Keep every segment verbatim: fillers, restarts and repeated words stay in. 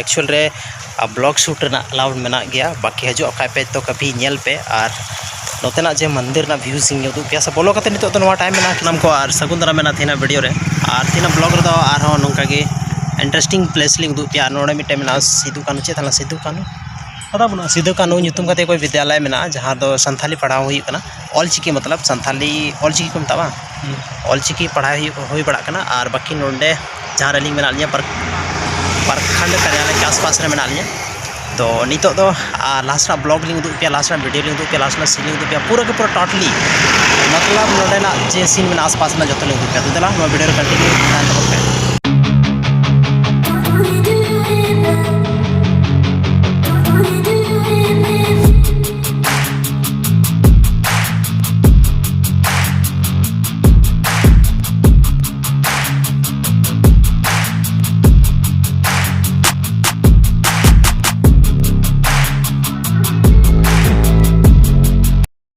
Actual ᱨᱮ blog suit ᱨᱮᱱᱟᱜ ᱮᱞᱟᱣᱩᱰ ᱢᱮᱱᱟᱜ ᱜᱮᱭᱟ, ᱵᱟᱹᱠᱤ ᱦᱤᱡᱩᱜ ᱠᱷᱟᱡ ᱯᱮ ᱛᱚ ᱠᱟᱹᱵᱷᱤ ᱧᱮᱞ ᱯᱮ᱾ ᱟᱨ ᱱᱚᱛᱮᱱᱟᱜ ᱡᱮ ᱢᱚᱱᱫᱤᱨ ᱨᱮᱱᱟᱜ ᱵᱷᱤᱭᱩᱥ ᱤᱧ ᱩᱫᱩᱜ ᱯᱮᱭᱟ ᱥᱮ, ᱵᱚᱞᱚ ᱠᱟᱛᱮ ᱱᱤᱛᱚᱜ ᱫᱚ ᱱᱚᱣᱟ ᱴᱟᱭᱤᱢ ᱢᱮᱱᱟᱜᱼᱟ᱾ ᱥᱟᱱᱟᱢ ᱠᱚ ᱟᱨ ᱥᱟᱹᱜᱩᱱ ᱫᱟᱨᱟᱢ ᱢᱮᱱᱟᱜᱼᱟ ᱛᱮᱦᱮᱧᱟᱜ ᱵᱷᱤᱰᱤᱭᱳ ᱨᱮ᱾ ᱟᱨ ᱛᱮᱦᱮᱧᱟᱜ ᱵᱞᱚᱜ ᱨᱮᱫᱚ ᱟᱨᱦᱚᱸ ᱱᱚᱝᱠᱟ ᱜᱮ ᱤᱱᱴᱟᱨᱮᱥᱴᱤᱝ ᱯᱞᱮᱥ ᱞᱤᱧ ᱩᱫᱩᱜ ᱯᱮᱭᱟ᱾ ᱟᱨ ᱱᱚᱰᱮ ᱢᱤᱫᱴᱮᱱ ᱢᱮᱱᱟᱜᱼᱟ ᱥᱤᱫᱩ ᱠᱟᱹᱱᱦᱩ, ᱪᱮᱫ ᱛᱟᱦᱮᱱᱟ, ᱥᱤᱫᱩ ᱠᱟᱹᱱᱦᱩ, ᱯᱟᱛᱟ ᱵᱟᱹᱱᱩᱜᱼᱟ, ᱥᱤᱫᱩ ᱠᱟᱹᱱᱦᱩ ᱧᱩᱛᱩᱢ ᱠᱟᱛᱮ ᱚᱠᱚᱭ ᱵᱤᱫᱽᱭᱟᱞᱚᱭ ᱢᱮᱱᱟᱜᱼᱟ, ᱡᱟᱦᱟᱸ ᱫᱚ ᱥᱟᱱᱛᱷᱟᱞᱤ ᱯᱟᱲᱦᱟᱣ ᱦᱩᱭᱩᱜ ᱠᱟᱱᱟ, ᱚᱞ ᱪᱤᱠᱤ, ᱢᱚᱛᱞᱚᱵ ᱥᱟᱱᱛᱷᱟᱞᱤ ᱚᱞ ᱪᱤᱠᱤ ᱠᱚ ᱢᱮᱛᱟᱜᱼᱟ᱾ ᱚᱞ ᱪᱤᱠᱤ ᱯᱟᱲᱦᱟᱣ ᱦᱩᱭᱩᱜ, ᱦᱩᱭ ᱵᱟᱲᱟᱜ ᱠᱟᱱᱟ᱾ ᱟᱨ ᱵᱟᱹᱠᱤ ᱱᱚᱰᱮ ᱡᱟᱦᱟᱸ ᱨᱮᱞᱤᱧ ᱢᱮᱱᱟᱜ ᱞᱤᱧᱟ, ᱯᱨᱚ-, ᱯᱨᱚᱠᱷᱚᱸᱰ ᱠᱟᱨᱭᱟᱞᱚᱭ ᱠᱮ ᱟᱥᱯᱟᱥ ᱨᱮ ᱢᱮᱱᱟᱜ ᱞᱤᱧᱟ᱾ ᱛᱚ ᱱᱤᱛᱚᱜ ᱫᱚ, ᱟᱨ, ᱞᱟᱦᱟ ᱥᱮᱱᱟᱜ ᱵᱞᱚᱜᱽ ᱞᱤᱧ ᱩᱫᱩᱜ ᱯᱮᱭᱟ, ᱞᱟᱦᱟ ᱥᱮᱱᱟᱜ ᱵᱷᱤᱰᱤᱭᱳ ᱞᱤᱧ ᱩᱫᱩᱜ ᱯᱮᱭᱟ, ᱞᱟᱦᱟ ᱥᱮᱱᱟᱜ ᱥᱤᱱ ᱞᱤᱧ ᱩᱫᱩᱜ ᱯᱮᱭᱟ, ᱯᱩᱨᱟᱹ ᱜᱮ ᱯᱩᱨᱟᱹ ᱴᱳᱴᱟᱞᱤ, ᱢᱚᱛᱞᱚᱵ ᱱᱚᱰᱮᱱᱟᱜ ᱡᱮ ᱥᱤᱱ ᱢᱮᱱᱟᱜᱼᱟ ᱟᱥᱯᱟᱥ ᱨᱮᱱᱟᱜ, ᱡᱚᱛᱚ ᱞᱤᱧ ᱩᱫᱩᱜ ᱯᱮᱭᱟ᱾ ᱛᱚ ᱫᱮᱞᱟ, ᱱᱚᱣᱟ ᱵᱷᱤᱰᱤᱭᱳ ᱨᱮ ᱠᱚᱱᱴᱤᱱᱤᱭᱩ ᱛᱟᱦᱮᱱ ᱛᱟᱵᱚᱱ ᱯᱮ᱾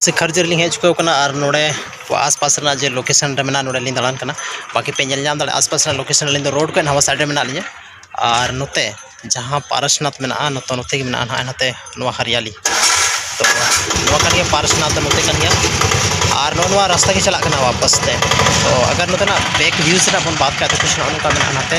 ᱥᱤᱠᱷᱟᱨᱡᱤ ᱨᱮᱞᱤᱧ ᱦᱮᱡ ᱪᱩᱠᱟᱹᱣ ᱠᱟᱱᱟ ᱟᱨ ᱱᱚᱰᱮ ᱟᱥᱯᱟᱥ ᱨᱮᱱᱟᱜ ᱡᱮ ᱞᱳᱠᱮᱥᱚᱱ ᱨᱮ ᱢᱮᱱᱟᱜᱼᱟ, ᱱᱚᱰᱮ ᱞᱤᱧ ᱫᱟᱬᱟᱱ ᱠᱟᱱᱟ᱾ ᱵᱟᱹᱠᱤ ᱯᱮ ᱧᱮᱞ ᱧᱟᱢ ᱫᱟᱲᱮᱭᱟᱜᱼᱟ ᱟᱥᱯᱟᱥ ᱨᱮᱱᱟᱜ ᱞᱳᱠᱮᱥᱚᱱ, ᱟᱹᱞᱤᱧ ᱫᱚ ᱨᱳᱰ ᱠᱷᱚᱱ ᱱᱟᱣᱟ ᱥᱟᱭᱤᱰ ᱨᱮ ᱢᱮᱱᱟᱜ ᱞᱤᱧᱟ᱾ ᱟᱨ ᱱᱚᱛᱮ ᱡᱟᱦᱟᱸ ᱯᱟᱨᱟᱥᱱᱟᱛᱷ ᱢᱮᱱᱟᱜᱼᱟ, ᱱᱚᱛᱮ, ᱱᱚᱛᱮ ᱜᱮ ᱢᱮᱱᱟᱜᱼᱟ ᱱᱟᱦᱟᱜ, ᱱᱚᱛᱮ ᱱᱚᱣᱟ ᱦᱟᱨᱤᱭᱟᱞᱤ᱾ ᱛᱚ ᱱᱚᱣᱟ ᱠᱟᱱ ᱜᱮᱭᱟ ᱯᱟᱨᱟᱥᱱᱟᱛᱷ ᱫᱚ, ᱱᱚᱛᱮ ᱠᱟᱱ ᱜᱮᱭᱟ᱾ ᱟᱨ ᱱᱚᱜᱼᱚ ᱱᱚᱣᱟ ᱨᱟᱥᱛᱟ ᱜᱮ ᱪᱟᱞᱟᱜ ᱠᱟᱱᱟ ᱣᱟᱯᱟᱥ ᱛᱮ᱾ ᱛᱚ ᱟᱜᱟᱨ ᱱᱚᱛᱮᱱᱟᱜ ᱵᱮᱠ ᱵᱷᱤᱭᱩ ᱥᱮᱱᱟᱜ ᱵᱚᱱ ᱵᱟᱫ ᱠᱷᱟᱡ ᱫᱚ ᱠᱩᱪ ᱱᱚᱜᱼᱚ ᱱᱚᱝᱠᱟ ᱢᱮᱱᱟᱜᱼᱟ ᱱᱚᱛᱮ᱾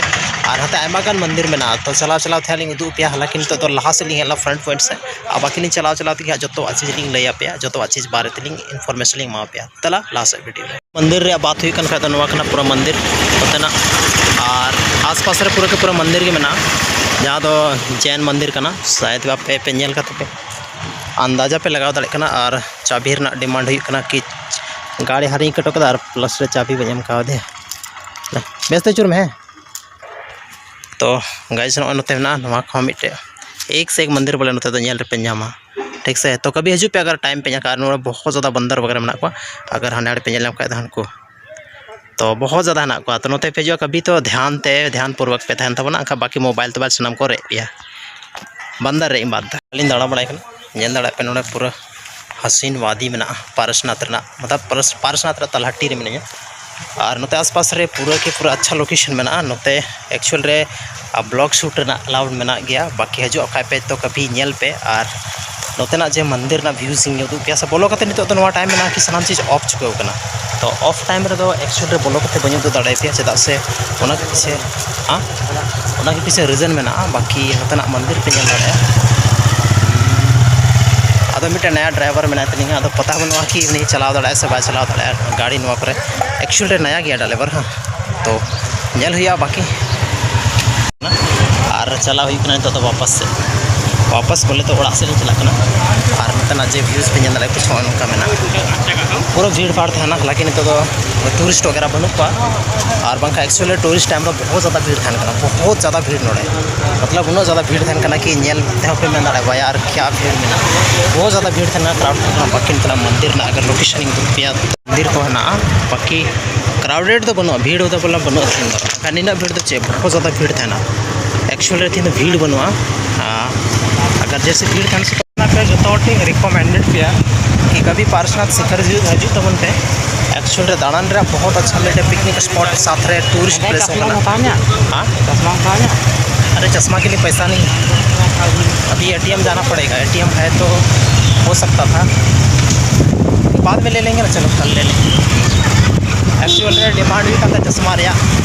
ᱟᱨ ᱱᱚᱛᱮ ᱟᱭᱢᱟ ᱜᱟᱱ ᱢᱚᱱᱫᱤᱨ ᱢᱮᱱᱟᱜᱼᱟ᱾ ᱛᱚ ᱪᱟᱞᱟᱣ ᱪᱟᱞᱟᱣ ᱛᱮ ᱦᱟᱸᱜ ᱞᱤᱧ ᱩᱫᱩᱜ ᱟᱯᱮᱭᱟ, ᱦᱟᱞᱟᱝᱠᱤ ᱱᱤᱛᱚᱜ ᱫᱚ ᱞᱟᱦᱟ ᱥᱮᱫ ᱞᱤᱧ ᱦᱮᱡ ᱞᱮᱱᱟ ᱯᱷᱨᱚᱱᱴ ᱯᱚᱭᱮᱱᱴ ᱥᱮᱫ᱾ ᱟᱨ ᱵᱟᱹᱠᱤ ᱞᱤᱧ ᱪᱟᱞᱟᱣ ᱪᱟᱞᱟᱣ ᱛᱮᱜᱮ ᱦᱟᱸᱜ ᱡᱚᱛᱚᱣᱟᱜ ᱪᱤᱡᱽ ᱞᱤᱧ ᱞᱟᱹᱭ ᱟᱯᱮᱭᱟ, ᱡᱚᱛᱚᱣᱟᱜ ᱪᱤᱡᱽ ᱵᱟᱨᱮ ᱛᱮᱞᱤᱧ ᱤᱱᱯᱷᱚᱨᱢᱮᱥᱚᱱ ᱞᱤᱧ ᱮᱢᱟ ᱯᱮᱭᱟ᱾ ᱫᱮᱞᱟ ᱞᱟᱦᱟ ᱥᱮᱫ ᱵᱷᱤᱰᱤᱭᱳ ᱨᱮ᱾ ᱢᱚᱱᱫᱤᱨ ᱨᱮᱭᱟᱜ ᱵᱟᱛ ᱦᱩᱭᱩᱜ ᱠᱟᱱ ᱠᱷᱟᱡ ᱫᱚ ᱱᱚᱣᱟ ᱠᱟᱱᱟ ᱯᱩᱨᱟᱹ ᱢᱚᱱᱫᱤᱨ ᱱᱚᱛᱮᱱᱟᱜ᱾ ᱟᱨ ᱟᱥᱯᱟᱥ ᱨᱮ ᱯᱩᱨᱟᱹ ᱠᱮ ᱯᱩᱨᱟᱹ ᱢᱚᱱᱫᱤᱨ ᱜᱮ ᱢᱮᱱᱟᱜᱼᱟ, ᱡᱟᱦᱟᱸ ᱫᱚ ᱡᱮᱱ ᱢᱚᱱᱫᱤᱨ ᱠᱟᱱᱟ᱾ ᱥᱟᱭᱮᱫ ᱟᱯᱮ ᱯᱮ ᱧᱮᱞ ᱠᱟᱛᱮ ᱯᱮ ᱟᱱᱫᱟᱡᱟ ᱯᱮ ᱞᱟᱜᱟᱣ ᱫᱟᱲᱮᱭᱟᱜ ᱠᱟᱱᱟ᱾ ᱟᱨ ᱪᱟᱵᱤ ᱨᱮᱱᱟᱜ ᱰᱤᱢᱟᱱᱰ ᱦᱩᱭᱩᱜ ᱠᱟᱱᱟ ᱠᱤ ᱜᱟᱹᱲᱤ ᱦᱟᱨᱤᱧ ᱠᱟᱴᱚ ᱠᱟᱫᱟ ᱟᱨ ᱯᱞᱟᱥ ᱨᱮ ᱪᱟᱵᱤ ᱵᱟᱹᱧ ᱮᱢ ᱠᱟᱣᱫᱮᱭᱟ᱾ ᱵᱮᱥ ᱛᱮ ᱟᱹᱪᱩᱨ ᱢᱮ, ᱦᱮᱸ᱾ ᱛᱚ ᱜᱟᱭᱤᱥ, ᱱᱚᱜᱼᱚᱭ ᱱᱚᱛᱮ ᱢᱮᱱᱟᱜᱼᱟ, ᱱᱚᱣᱟ ᱠᱚᱦᱚᱸ ᱢᱤᱫᱴᱮᱡ ᱮᱠ ᱥᱮ ᱮᱠ ᱢᱚᱱᱫᱤᱨ ᱵᱚᱞᱮ ᱱᱚᱛᱮ ᱫᱚ ᱧᱮᱞ ᱨᱮᱯᱮ ᱧᱟᱢᱟ, ᱴᱷᱤᱠ ᱥᱮ᱾ ᱛᱚ ᱠᱟᱵᱷᱤ ᱦᱤᱡᱩᱜ ᱯᱮ ᱟᱜᱟᱨ ᱴᱟᱭᱤᱢ ᱯᱮ ᱧᱟᱢ ᱠᱷᱟᱡ᱾ ᱟᱨ ᱱᱚᱰᱮ ᱵᱚᱦᱩᱛ ᱡᱟᱫᱟ ᱵᱚᱱᱫᱚᱨ ᱵᱟᱜᱮᱨᱟ ᱢᱮᱱᱟᱜ ᱠᱚᱣᱟ, ᱟᱜᱟᱨ ᱦᱟᱸᱰᱮ ᱦᱟᱸᱰᱮ ᱯᱮ ᱧᱮᱞ ᱧᱟᱢ ᱠᱷᱟᱡ ᱫᱚ ᱦᱟᱱᱠᱩ᱾ ᱛᱚ ᱵᱚᱦᱩᱛ ᱡᱟᱫᱟ ᱦᱮᱱᱟᱜ ᱠᱚᱣᱟ᱾ ᱛᱚ ᱱᱚᱛᱮ ᱯᱮ ᱦᱤᱡᱩᱜᱼᱟ ᱠᱟᱵᱷᱤ ᱛᱚ ᱫᱷᱮᱭᱟᱱ ᱛᱮ, ᱫᱷᱮᱭᱟᱱ ᱯᱩᱨᱣᱚᱠ ᱯᱮ ᱛᱟᱦᱮᱱ ᱛᱟᱵᱚᱱᱟ, ᱮᱱᱠᱷᱟᱱ ᱵᱟᱹᱠᱤ ᱢᱳᱵᱟᱭᱤᱞ ᱛᱳᱵᱟᱭᱤᱞ ᱥᱟᱱᱟᱢ ᱠᱚ ᱨᱮᱡ ᱯᱮᱭᱟ᱾ ᱵᱟᱱᱫᱟᱨ ᱨᱮᱡ ᱵᱟᱫ ᱫᱟ᱾ ᱟᱹᱞᱤᱧ ᱫᱟᱬᱟ ᱵᱟᱲᱟᱭ ᱠᱟᱱᱟ, ᱧᱮᱞ ᱫᱟᱲᱮᱭᱟᱜ ᱯᱮ ᱱᱚᱰᱮ ᱯᱩᱨᱟᱹ ᱦᱟᱥᱤᱱ ᱣᱟᱫᱤ ᱢᱮᱱᱟᱜᱼᱟ ᱯᱟᱨᱥᱱᱟᱛᱷ ᱨᱮᱱᱟᱜ, ᱢᱚᱛᱞᱚᱵ ᱯᱟᱨᱥ-, ᱯᱟᱨᱥᱱᱟᱛᱷ ᱨᱮᱱᱟᱜ ᱛᱟᱞᱦᱟᱴᱤ ᱨᱮ ᱢᱤᱱᱟᱹᱧᱟ᱾ ᱟᱨ ᱱᱚᱛᱮ ᱟᱥᱯᱟᱥ ᱨᱮ ᱯᱩᱨᱟᱹ ᱠᱤ ᱯᱩᱨᱟᱹ ᱟᱪᱪᱷᱟ ᱞᱳᱠᱮᱥᱚᱱ ᱢᱮᱱᱟᱜᱼᱟ᱾ ᱱᱚᱛᱮ ᱮᱠᱪᱩᱭᱮᱞ ᱨᱮ ᱵᱞᱚᱜ ᱥᱩᱴ ᱨᱮᱱᱟᱜ ᱮᱞᱟᱣᱩᱰ ᱢᱮᱱᱟᱜ ᱜᱮᱭᱟ, ᱵᱟᱹᱠᱤ ᱦᱤᱡᱩᱜ ᱠᱷᱟᱡ ᱯᱮ ᱛᱚ ᱠᱟᱹᱵᱷᱤ ᱧᱮᱞ ᱯᱮ᱾ ᱟᱨ ᱱᱚᱛᱮᱱᱟᱜ ᱡᱮ ᱢᱚᱱᱫᱤᱨ ᱨᱮᱱᱟᱜ ᱵᱷᱤᱭᱩᱡᱽ ᱤᱧ ᱩᱫᱩᱜ ᱯᱮᱭᱟ ᱥᱮ, ᱵᱚᱞᱚ ᱠᱟᱛᱮ ᱱᱤᱛᱚᱜ ᱫᱚ ᱱᱚᱣᱟ ᱴᱟᱭᱤᱢ ᱢᱮᱱᱟᱜᱼᱟ ᱠᱤ ᱥᱟᱱᱟᱢ ᱪᱤᱡᱽ ᱚᱯᱷ ᱪᱩᱠᱟᱹᱣ ᱠᱟᱱᱟ᱾ ᱛᱚ ᱚᱯᱷ ᱴᱟᱭᱤᱢ ᱨᱮᱫᱚ ᱮᱠᱪᱩᱭᱮᱞ ᱨᱮ ᱵᱚᱞᱚ ᱠᱟᱛᱮ ᱵᱟᱹᱧ ᱩᱫᱩᱜ ᱫᱟᱲᱮᱭᱟᱯᱮᱭᱟ, ᱪᱮᱫᱟᱜ ᱥᱮ ᱚᱱᱟ ᱜᱮ ᱯᱤᱪᱷᱮ, ᱦᱮᱸ, ᱚᱱᱟ ᱜᱮ ᱯᱤᱪᱷᱮ ᱨᱤᱡᱚᱱ ᱢᱮᱱᱟᱜᱼᱟ, ᱵᱟᱹᱠᱤ ᱱᱚᱛᱮᱱᱟᱜ ᱢᱚᱱᱫᱤᱨ ᱯᱮ ᱧᱮᱞ ᱫᱟᱲᱮᱭᱟᱜᱼᱟ᱾ ᱟᱫᱚ ᱢᱤᱫᱴᱮᱱ ᱱᱟᱭᱟ ᱰᱨᱟᱭᱵᱷᱟᱨ ᱢᱮᱱᱟᱭ ᱛᱟᱹᱞᱤᱧᱟ, ᱟᱫᱚ ᱯᱟᱛᱟ ᱵᱟᱹᱱᱩᱜᱼᱟ ᱠᱤ ᱩᱱᱤ ᱪᱟᱞᱟᱣ ᱫᱟᱲᱮᱭᱟᱜᱼᱟ ᱥᱮ ᱵᱟᱭ ᱪᱟᱞᱟᱣ ᱫᱟᱲᱮᱭᱟᱜᱼᱟ ᱜᱟᱹᱰᱤ ᱱᱚᱣᱟ ᱠᱚᱨᱮ᱾ ᱮᱠᱪᱩᱭᱮᱞ ᱨᱮ ᱱᱟᱭᱟ ᱜᱮᱭᱟ ᱰᱨᱟᱭᱵᱷᱟᱨ, ᱦᱮᱸ, ᱛᱚ ᱧᱮᱞ ᱦᱩᱭᱩᱜᱼᱟ ᱵᱟᱹᱠᱤ᱾ ᱟᱨ ᱪᱟᱞᱟᱣ ᱦᱩᱭᱩᱜ ᱠᱟᱱᱟ ᱱᱤᱛᱚᱜ ᱫᱚ ᱣᱟᱯᱟᱥ ᱥᱮᱫ, ᱣᱟᱯᱟᱥ ᱵᱚᱞᱮ ᱛᱚ ᱚᱲᱟᱜ ᱥᱮᱫ ᱞᱤᱧ ᱪᱟᱞᱟᱜ ᱠᱟᱱᱟ᱾ ᱟᱨ ᱱᱚᱛᱮᱱᱟᱜ ᱡᱮ ᱵᱷᱤᱭᱩᱡᱽ ᱯᱮ ᱧᱮᱞ ᱫᱟᱲᱮᱭᱟᱜᱼᱟ, ᱠᱩᱪᱷ ᱱᱚᱜᱼᱚ ᱱᱚᱝᱠᱟ ᱢᱮᱱᱟᱜᱼᱟ, ᱯᱩᱨᱟᱹ ᱵᱷᱤᱲ ᱵᱷᱟᱲ ᱛᱟᱦᱮᱱᱟ᱾ ᱦᱟᱞᱟᱸᱠᱤ ᱱᱤᱛᱚᱜ ᱫᱚ ᱴᱩᱨᱤᱥᱴ ᱣᱟᱜᱮᱨᱟ ᱵᱟᱹᱱᱩᱜ ᱠᱚᱣᱟ, ᱟᱨ ᱵᱟᱝᱠᱷᱟᱱ ᱮᱠᱪᱩᱭᱮᱞ ᱨᱮ ᱴᱩᱨᱤᱥᱴ ᱴᱟᱭᱤᱢ ᱨᱮ ᱵᱚᱦᱩᱛ ᱡᱟᱫᱟ ᱵᱷᱤᱲ ᱛᱟᱦᱮᱱ ᱠᱟᱱᱟ, ᱵᱚᱦᱩᱛ ᱡᱟᱫᱟ ᱵᱷᱤᱲ ᱱᱚᱰᱮ᱾ ᱢᱚᱛᱞᱚᱵ ᱩᱱᱟᱹᱜ ᱡᱟᱫᱟ ᱵᱷᱤᱲ ᱛᱟᱦᱮᱱ ᱠᱟᱱᱟ ᱠᱤ ᱧᱮᱞ ᱛᱮᱦᱚᱸ ᱯᱮ ᱢᱮᱱ ᱫᱟᱲᱮᱭᱟᱜᱼᱟ ᱵᱷᱟᱭ ᱟᱨ ᱠᱭᱟ ᱵᱷᱤᱲ ᱢᱮᱱᱟᱜᱼᱟ, ᱵᱚᱦᱩᱛ ᱡᱟᱫᱟ ᱵᱷᱤᱲ ᱛᱟᱦᱮᱱᱟ, ᱠᱨᱟᱣᱰ ᱛᱟᱦᱮᱱ ᱠᱟᱱᱟ᱾ ᱵᱟᱹᱠᱤ ᱱᱚᱛᱮᱱᱟᱜ ᱢᱚᱱᱫᱤᱨ ᱨᱮᱱᱟᱜ ᱟᱜᱟᱨ ᱞᱳᱠᱮᱥᱚᱱ ᱤᱧ ᱩᱫᱩᱜ ᱯᱮᱭᱟ, ᱢᱚᱱᱫᱤᱨ ᱠᱚ ᱦᱮᱱᱟᱜᱼᱟ, ᱵᱟᱹᱠᱤ ᱠᱨᱟᱣᱰᱮᱰ ᱫᱚ ᱵᱟᱹᱱᱩᱜᱼᱟ, ᱵᱷᱤᱲ ᱫᱚ ᱵᱚᱞᱮ ᱵᱟᱹᱱᱩᱜᱼᱟ ᱛᱮᱦᱮᱧ ᱫᱚ᱾ ᱟᱨ ᱱᱤᱱᱟᱹᱜ ᱵᱷᱤᱲ ᱫᱚ ᱪᱮᱫ, ᱵᱚᱦᱩᱛ ᱡᱟᱫᱟ ᱵᱷᱤᱲ ᱛᱟᱦᱮᱱᱟ᱾ ᱮᱠᱪᱩᱭᱮᱞ ᱨᱮ ᱛᱮᱦᱮᱧ ᱫᱚ ᱵᱷᱤᱲ ᱵᱟᱹᱱᱩᱜᱼᱟ᱾ ᱟᱨ ᱟᱜᱟᱨ ᱡᱮᱭᱥᱮ ᱵᱷᱤᱲ ᱛᱟᱦᱮᱱ ᱥᱮ ᱚᱱᱟ ᱯᱮ ᱡᱚᱛᱚ ᱦᱚᱲ ᱴᱷᱮᱱ ᱨᱤᱠᱚᱢᱮᱱᱰᱮᱰ ᱯᱮᱭᱟ ᱠᱤ ᱠᱟᱵᱷᱤ ᱯᱟᱨᱥᱚᱱᱟᱛᱷ ᱥᱤᱠᱷᱚᱨ ᱦᱤᱡᱩᱜ, ᱦᱤᱡᱩᱜ ᱛᱟᱵᱚᱱ ᱯᱮ᱾ ᱮᱠᱪᱩᱭᱮᱞ ᱨᱮ ᱫᱟᱬᱟᱱ ᱨᱮᱭᱟᱜ ᱵᱚᱦᱩᱛ ᱟᱪᱪᱷᱟ ᱢᱤᱫᱴᱮᱱ ᱯᱤᱠᱱᱤᱠ ᱥᱯᱚᱴ ᱥᱟᱛᱷ ᱨᱮ ᱴᱩᱨᱤᱥᱴ ᱯᱞᱮᱥ ᱦᱚᱸ ᱠᱟᱱᱟ᱾ ᱦᱮᱸ? ᱪᱚᱥᱢᱟ ᱦᱟᱛᱟᱣ ᱧᱟ? अरे चश्मा के लिए पैसा नहीं है, अभी एटीएम जाना पड़ेगा, एटीएम है तो हो सकता था, बाद में ले लेंगे ना, चलो कल ले लेंगे। ᱮᱠᱪᱩᱭᱮᱞ ᱨᱮ ᱰᱤᱢᱟᱱᱰ ᱦᱩᱭᱩᱜ ᱠᱟᱱ ᱛᱟᱦᱮᱸ ᱪᱚᱥᱢᱟ ᱨᱮᱭᱟᱜ,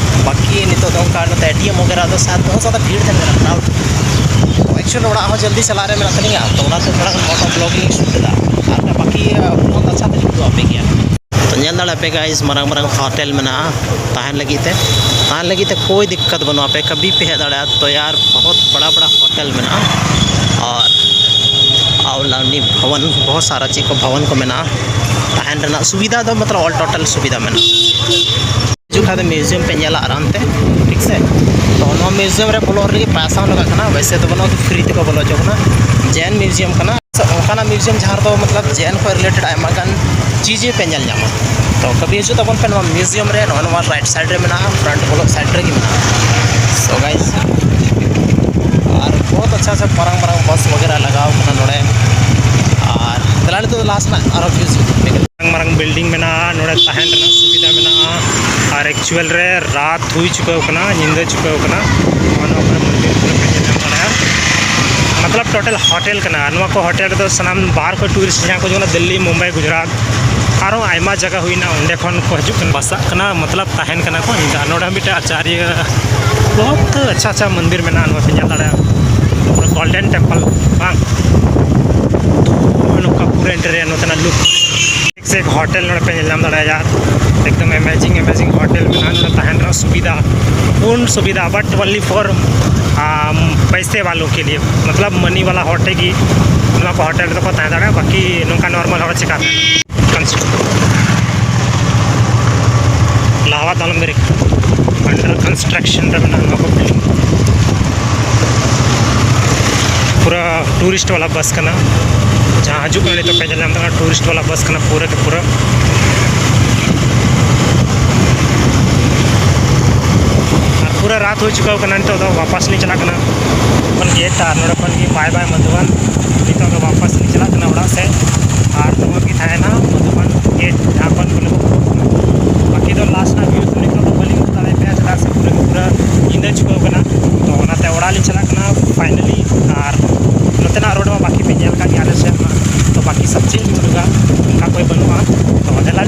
ᱵᱟᱹᱠᱤ ᱱᱤᱛᱚᱜ ᱫᱚ ᱚᱱᱠᱟ ᱱᱚᱛᱮ ᱮᱴᱤᱮᱢ ᱵᱟᱜᱮᱨᱟ ᱫᱚ ᱥᱟᱭᱟᱫ ᱵᱚᱦᱩᱛ ᱡᱟᱫᱟ ᱵᱷᱤᱲ ᱛᱟᱦᱮᱸ ᱠᱟᱱᱟ, ᱠᱨᱟᱣᱰ᱾ ᱛᱚ ᱮᱠᱪᱩᱭᱮᱞ ᱚᱲᱟᱜ ᱦᱚᱸ ᱡᱚᱞᱫᱤ ᱪᱟᱞᱟᱜ ᱨᱮ ᱢᱮᱱᱟᱜ ᱛᱟᱹᱞᱤᱧᱟ, ᱛᱚ ᱚᱱᱟᱛᱮ ᱛᱷᱚᱲᱟ ᱜᱟᱱ ᱢᱚᱴᱟ ᱵᱞᱚᱜ ᱞᱤᱧ ᱥᱩᱴ ᱮᱫᱟ, ᱟᱨ ᱵᱟᱹᱠᱤ ᱵᱚᱦᱩᱛ ᱟᱪᱪᱷᱟ ᱛᱮᱞᱤᱧ ᱩᱫᱩᱜ ᱟᱯᱮ ᱜᱮᱭᱟ᱾ ᱛᱚ ᱧᱮᱞ ᱫᱟᱲᱮᱭᱟᱜ ᱯᱮ ᱜᱟᱭᱤᱥ, ᱢᱟᱨᱟᱝ ᱢᱟᱨᱟᱝ ᱦᱳᱴᱮᱞ ᱢᱮᱱᱟᱜᱼᱟ ᱛᱟᱦᱮᱱ ᱞᱟᱹᱜᱤᱫ ᱛᱮ, ᱛᱟᱦᱮᱱ ᱞᱟᱹᱜᱤᱫ ᱛᱮ ᱠᱳᱭ ᱫᱤᱠᱠᱟᱛ ᱵᱟᱹᱱᱩᱜᱼᱟ, ᱟᱯᱮ ᱠᱟᱵᱷᱤ ᱯᱮ ᱦᱮᱡ ᱫᱟᱲᱮᱭᱟᱜᱼᱟ᱾ ᱛᱚ ᱭᱟᱨ ᱵᱚᱦᱩᱛ ᱵᱟᱲᱟ ᱵᱟᱲᱟ ᱦᱳᱴᱮᱞ ᱢᱮᱱᱟᱜᱼᱟ, ᱟᱨ ᱟᱣᱞᱟᱱᱤ ᱵᱷᱚᱵᱚᱱ, ᱵᱚᱦᱩᱛ ᱥᱟᱨᱟ ᱪᱮᱫ ᱠᱚ ᱵᱷᱚᱵᱚᱱ ᱠᱚ ᱢᱮᱱᱟᱜᱼᱟ, ᱛᱟᱦᱮᱱ ᱨᱮᱱᱟᱜ ᱥᱩᱵᱤᱫᱷᱟ ᱫᱚ ᱢᱚᱛᱞᱚᱵ ᱚᱞ ᱴᱳᱴᱟᱞ ᱥᱩᱵᱤᱫᱷᱟ ᱢᱮᱱᱟᱜᱼᱟ᱾ ᱦᱤᱡᱩᱜ ᱠᱷᱟᱱ ᱫᱚ ᱢᱤᱭᱩᱡᱤᱭᱟᱢ ᱯᱮ ᱧᱮᱞᱟ ᱟᱨᱟᱢ ᱛᱮ, ᱴᱷᱤᱠ ᱥᱮ᱾ ᱛᱚ ᱱᱚᱣᱟ ᱢᱤᱭᱩᱡᱤᱭᱟᱢ ᱨᱮ ᱵᱚᱞᱚᱜ ᱨᱮᱜᱮ ᱯᱚᱭᱥᱟ ᱦᱚᱸ ᱞᱟᱜᱟᱜ ᱠᱟᱱᱟ, ᱣᱮᱥᱮ ᱫᱚ ᱵᱟᱹᱱᱩᱜᱼᱟ, ᱯᱷᱨᱤ ᱛᱮᱠᱚ ᱵᱚᱞᱚ ᱦᱚᱪᱚ ᱠᱟᱱᱟ᱾ ᱡᱮᱱ ᱢᱤᱭᱩᱡᱤᱭᱟᱢ ᱠᱟᱱᱟ, ᱚᱱᱠᱟᱱᱟᱜ ᱢᱤᱭᱩᱡᱤᱭᱟᱢ ᱡᱟᱦᱟᱸ ᱨᱮᱫᱚ ᱢᱚᱛᱞᱚᱵ ᱡᱮᱱ ᱠᱷᱚᱱ ᱨᱤᱞᱮᱴᱮᱰ ᱟᱭᱢᱟ ᱜᱟᱱ ᱪᱤᱡᱽ ᱯᱮ ᱧᱮᱞ ᱧᱟᱢᱟ᱾ ᱛᱚ ᱠᱟᱵᱷᱤ ᱦᱤᱡᱩᱜ ᱛᱟᱵᱚᱱ ᱯᱮ ᱱᱚᱣᱟ ᱢᱤᱭᱩᱡᱤᱭᱟᱢ ᱨᱮ, ᱱᱚᱜᱼᱚ ᱱᱚᱣᱟ ᱨᱟᱭᱤᱴ ᱥᱟᱭᱤᱰ ᱨᱮ ᱢᱮᱱᱟᱜᱼᱟ, ᱯᱷᱨᱚᱱᱴ ᱵᱚᱞᱚᱜ ᱥᱟᱭᱤᱰ ᱨᱮᱜᱮ ᱢᱮᱱᱟᱜᱼᱟ᱾ ᱥᱳ ᱜᱟᱭᱤᱥ, ᱟᱨ ᱵᱚᱦᱩᱛ ᱟᱪᱪᱷᱟ ᱟᱪᱪᱷᱟ ᱢᱟᱨᱟᱝ ᱢᱟᱨᱟᱝ ᱵᱟᱥ ᱵᱟᱜᱮᱨᱟ ᱞᱟᱜᱟᱣ ᱠᱟᱱᱟ ᱱᱚᱰᱮ᱾ ᱟᱨ ᱫᱮᱞᱟ ᱱᱤᱛᱚᱜ ᱫᱚ ᱞᱟᱦᱟ ᱥᱮᱱᱟᱜ ᱟᱨᱚ ᱵᱷᱤᱭᱩ ᱢᱟᱨᱟᱝ ᱢᱟᱨᱟᱝ ᱵᱤᱞᱰᱤᱝ ᱢᱮᱱᱟᱜᱼᱟ, ᱱᱚᱰᱮ ᱛᱟᱦᱮᱱ ᱨᱮᱱᱟᱜ ᱥᱩᱵᱤᱫᱷᱟ ᱢᱮᱱᱟᱜᱼᱟ᱾ ᱟᱨ ᱮᱠᱪᱩᱭᱮᱞ ᱨᱮ ᱨᱟᱛ ᱦᱩᱭ ᱪᱩᱠᱟᱹᱣ ᱠᱟᱱᱟ, ᱧᱤᱫᱟᱹ ᱪᱩᱠᱟᱹᱣ ᱠᱟᱱᱟ᱾ ᱱᱚᱣᱟ ᱠᱚᱨᱮ ᱢᱚᱱᱫᱤᱨ ᱠᱚᱨᱮ ᱯᱮ ᱧᱮᱞ ᱧᱟᱢ ᱫᱟᱲᱮᱭᱟᱜᱼᱟ᱾ ᱢᱚᱛᱞᱚᱵ ᱴᱳᱴᱟᱞ ᱦᱳᱴᱮᱞ ᱠᱟᱱᱟ᱾ ᱱᱚᱣᱟ ᱠᱚ ᱦᱳᱴᱮᱞ ᱨᱮᱫᱚ ᱥᱟᱱᱟᱢ ᱵᱟᱦᱟᱨ ᱠᱷᱚᱱ ᱴᱩᱨᱤᱥᱴ ᱡᱟᱦᱟᱸ ᱠᱚ ᱦᱤᱡᱩᱜ ᱠᱟᱱᱟ, ᱫᱤᱞᱞᱤ, ᱢᱩᱢᱵᱟᱭ, ᱜᱩᱡᱽᱨᱟᱴ, ᱟᱨᱦᱚᱸ ᱟᱭᱢᱟ ᱡᱟᱭᱜᱟ ᱦᱩᱭᱱᱟ, ᱚᱸᱰᱮ ᱠᱷᱚᱱ ᱠᱚ ᱦᱤᱡᱩᱜ ᱠᱟᱱᱟ, ᱵᱟᱥᱟᱜ ᱠᱟᱱᱟ, ᱢᱚᱛᱞᱚᱵ ᱛᱟᱦᱮᱱ ᱠᱟᱱᱟ ᱠᱚ᱾ ᱤᱧ ᱫᱚ ᱱᱚᱰᱮ ᱦᱚᱸ ᱢᱤᱫᱴᱮᱱ ᱟᱪᱟᱨᱭᱚ, ᱵᱚᱦᱩᱛ ᱟᱪᱪᱷᱟ ᱟᱪᱪᱷᱟ ᱢᱚᱱᱫᱤᱨ ᱢᱮᱱᱟᱜᱼᱟ, ᱱᱚᱣᱟ ᱯᱮ ᱧᱮᱞ ᱫᱟᱲᱮᱭᱟᱜᱼᱟ, ᱯᱩᱨᱟᱹ ᱜᱳᱞᱰᱮᱱ ᱴᱮᱢᱯᱚᱞ ᱵᱟᱝ? ᱱᱚᱜᱼᱚᱭ ᱱᱚᱝᱠᱟ ᱯᱩᱨᱟᱹ ᱤᱱᱴᱮᱨᱤᱭᱟᱨ ᱱᱚᱛᱮᱱᱟᱜ ᱞᱩᱠ᱾ ᱥᱮ ᱦᱳᱴᱮᱞ ᱱᱚᱰᱮ ᱯᱮ ᱧᱮᱞ ᱧᱟᱢ ᱫᱟᱲᱮᱭᱟᱜᱼᱟ, ᱮᱠᱫᱚᱢ ᱮᱢᱮᱡᱤᱝ ᱮᱢᱮᱡᱤᱝ ᱦᱳᱴᱮᱞ ᱢᱮᱱᱟᱜᱼᱟ᱾ ᱱᱚᱰᱮ ᱛᱟᱦᱮᱱ ᱨᱮᱱᱟᱜ ᱥᱩᱵᱤᱫᱷᱟ, ᱯᱩᱨᱱ ᱥᱩᱵᱤᱫᱷᱟ, but only for ᱯᱮᱥᱮ ᱣᱟᱞᱳ ᱠᱮ ᱞᱤᱭᱮ, ᱢᱚᱛᱞᱚᱵ ᱢᱟᱹᱱᱤ ᱣᱟᱞᱟ ᱦᱚᱲ ᱴᱷᱮᱡ ᱜᱮ ᱱᱚᱣᱟ ᱠᱚ ᱦᱳᱴᱮᱞ ᱨᱮᱫᱚ ᱠᱚ ᱛᱟᱦᱮᱸ ᱫᱟᱲᱮᱭᱟᱜᱼᱟ, ᱵᱟᱹᱠᱤ ᱱᱚᱝᱠᱟ ᱱᱚᱨᱢᱟᱞ ᱦᱚᱲ ᱪᱮᱠᱟ ᱛᱟᱦᱮᱱᱟ? ᱠᱚᱱᱥᱴᱨ-, ᱞᱟᱦᱟᱣᱟᱜ ᱫᱟᱞᱚᱢ ᱵᱮᱨᱮᱠ, under construction ᱨᱮ ᱢᱮᱱᱟᱜᱼᱟ ᱱᱚᱣᱟ ᱠᱚ ᱵᱤᱞᱰᱤᱝ᱾ ᱯᱩᱨᱟᱹ ᱴᱩᱨᱤᱥᱴ ᱣᱟᱞᱟ ᱵᱟᱥ ᱠᱟᱱᱟ, ᱡᱟᱦᱟᱸ ᱦᱤᱡᱩᱜ ᱠᱟᱱᱟ ᱱᱤᱛᱚᱜ ᱯᱮ ᱧᱮᱞ ᱧᱟᱢ ᱫᱟ, ᱴᱩᱨᱤᱥᱴ ᱣᱟᱞᱟ ᱵᱟᱥ ᱠᱟᱱᱟ ᱯᱩᱨᱟᱹ ᱠᱮ ᱯᱩᱨᱟᱹ᱾ ᱟᱨ ᱯᱩᱨᱟᱹ ᱨᱟᱛ ᱦᱩᱭ ᱪᱩᱠᱟᱹᱣ ᱠᱟᱱᱟ, ᱱᱤᱛᱚᱜ ᱫᱚ ᱣᱟᱯᱟᱥ ᱞᱤᱧ ᱪᱟᱞᱟᱜ ᱠᱟᱱᱟ ᱠᱷᱚᱱ ᱜᱮᱴ, ᱟᱨ ᱱᱚᱰᱮ ᱠᱷᱚᱱ ᱜᱮ ᱵᱟᱭ ᱵᱟᱭ ᱢᱚᱫᱷᱩᱵᱟᱱ᱾ ᱱᱤᱛᱚᱜ ᱫᱚ ᱣᱟᱯᱟᱥ ᱞᱤᱧ ᱪᱟᱞᱟᱜ ᱠᱟᱱᱟ ᱚᱲᱟᱜ ᱥᱮᱫ᱾ ᱟᱨ ᱱᱚᱣᱟ ᱜᱮ ᱛᱟᱦᱮᱱᱟ ᱢᱚᱫᱷᱩᱵᱟᱱ ᱜᱮᱴ, ᱡᱟᱦᱟᱸ ᱠᱷᱚᱱ ᱵᱚᱞᱮ ᱵᱚ ᱩᱰᱩᱠᱚᱜ ᱠᱟᱱᱟ᱾ ᱵᱟᱹᱠᱤ ᱫᱚ ᱞᱟᱥᱴ ᱨᱮᱱᱟᱜ ᱵᱷᱤᱭᱩ ᱫᱚ ᱱᱤᱛᱚᱜ ᱫᱚ ᱵᱟᱹᱞᱤᱧ ᱩᱫᱩᱜ ᱫᱟᱲᱮᱭᱟᱯᱮᱭᱟ, ᱪᱮᱫᱟᱜ ᱥᱮ ᱯᱩᱨᱟᱹ ᱜᱮ ᱯᱩᱨᱟᱹ ᱧᱤᱫᱟᱹ ᱪᱩᱠᱟᱹᱣ ᱠᱟᱱᱟ᱾ ᱛᱚ ᱚᱱᱟᱛᱮ ᱚᱲᱟᱜ ᱞᱤᱧ ᱪᱟᱞᱟᱜ ᱠᱟᱱᱟ ᱯᱷᱟᱭᱱᱟᱞᱤ᱾ ᱟᱨ ᱱᱚᱛᱮᱱᱟᱜ ᱨᱳᱰ ᱢᱟ ᱵᱟᱹᱠᱤ ᱯᱮ ᱧᱮᱞ ᱠᱟᱜ ᱜᱮᱭᱟ ᱟᱞᱮ ᱥᱮᱫ ᱢᱟ, ᱛᱚ ᱵᱟᱹᱠᱤ ᱥᱟᱵ ᱪᱮᱫ ᱞᱤᱧ ᱩᱫᱩᱜᱟ, ᱚᱱᱠᱟ ᱠᱚᱭ ᱵᱟᱹᱱᱩᱜᱼᱟ᱾ ᱛᱚ ᱫᱮᱞᱟ